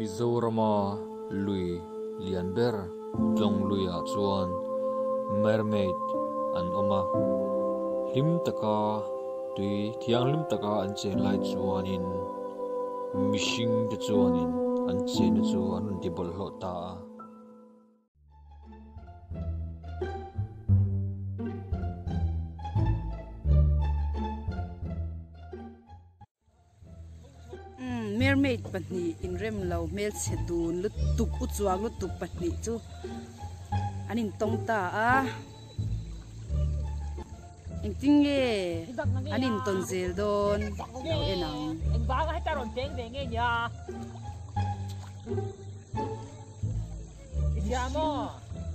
Mizorama lui lian ber Tlawng luiah chuan mermaid an awm a, hlim taka tui thianghlim taka an chen lai chuanin mihring te chuanin an chenna chu an rawn ti bawlhhlawh ta a. Mermaid pahnih inrem lo hmelchhe dun lutuk u chuang lutuk pahnih chu an intawng ta a engtin nge an intawn zel dawn lo en ang.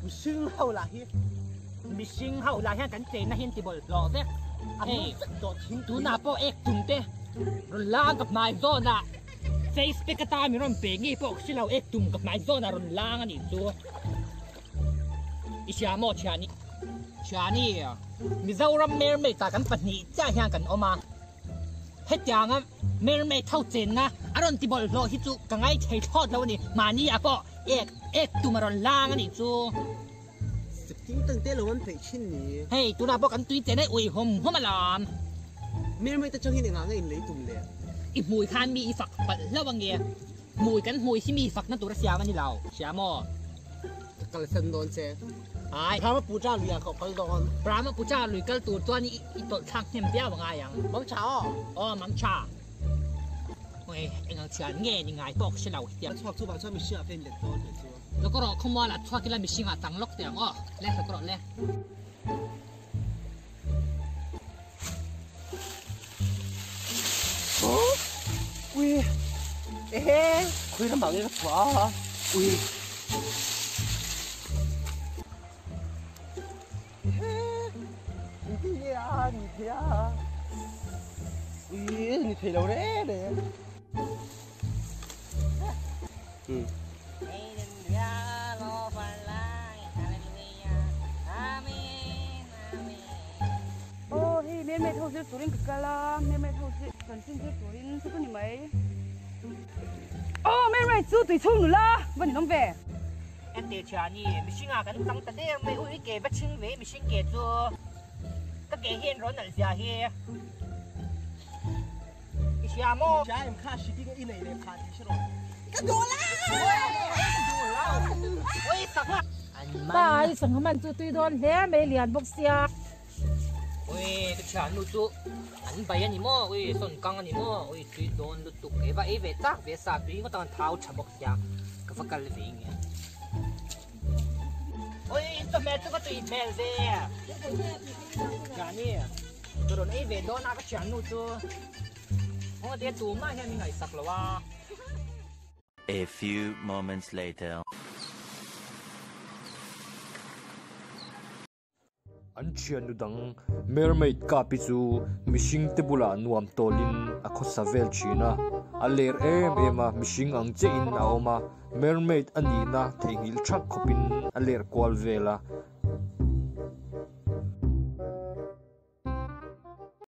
Mihring ho lah hi mihring ho lah hian kan chenna hi an ti bawlhhlawh vek hei tunah pawh ek tum te rawn lang ka hmai zawnah face pack atan min rawn pe ngei pawh ka hre lo ek tum ka hmai zawnah rawn lang a nih chu i hria maw thiani thiani Mizoram mermaid ah kan pahnih chiah hian kan awm a. Hetianga mermaid ho chenna a rawn ti bawlhhlawh hi chu ka ngaithei thlawt lo a ni. Mahni ah pawh ek ek tum a rawn lang a nih chu. Sting tang te lo an peih thin ni. Hei tunah pawh kan tui chen e ui hum hum alawm. Mermaid atangin engah nge in lei tum le? I hmui khan mi i fak palh hlauh ange. Hmui kan hmui hi mi fakna tur a siam a ni lo. Hria maw? Ka kalsan dawn che. Ai. Brahma Puja lui ah ka kal dawn. Brahma Puja lui kal tur chuan i i tawlh thlak hnem viau a ngai ang. Mang tha aw. Aw mang tha. Oi eng ang chhian nge ni ngai pawh ka hre lo hetiang. Ka chhuak chu vang chuan mihring ah ka inlet dawn teh chu. Lawk rawh khawmual ah chhuak ila mihring ah chang lawk teh ang aw. Le lawk rawh le. Ui ehe khui ramah nge ka chhuah a ui ehe engtin nge a ni thei a ui ni thei lo reng reng. Aw hei mermaid ho zir turin ka kal a mermaid ho zir chanchin zir turin chu ka ni mai aw mermaid chu tui chhung nula va ni awm ve. Ente thiani mihring ah kan chang ta der mai ui ke va chhing ve mihring ke chu ka ke hian rawn nalh zia hi. I hria maw? Hria em kha hri ding i nei leh phah tih hre rawh. Ka duh lo! Duh lo! Ui sangha! An man. Pa i sangha man chu tui dawn hle mai lian bawk sia. Ui ka thiannu chu an bai a ni maw? Ui sawn kang a ni maw? Ui tui dawn lutuk e va ei ve chak ve sa tui ngawt ang an thau tha bawk sia ka va kal ve nge. Ui chawhmeh chu ka tui hmel ve. Thiani. Ka rawn ei ve dawn a ka thiannu chu kawng ate tumah hian min ngaihsak lo a. A few moments later. An thiannu dang Mermaid Cup-i chu mihring te bulah nuam tawlin a khawsa vel thin a, a ler em em a, mihring ang chiahin a awm a, Mermaid a nihna theihnghilh thak khawpin a ler kual vel a.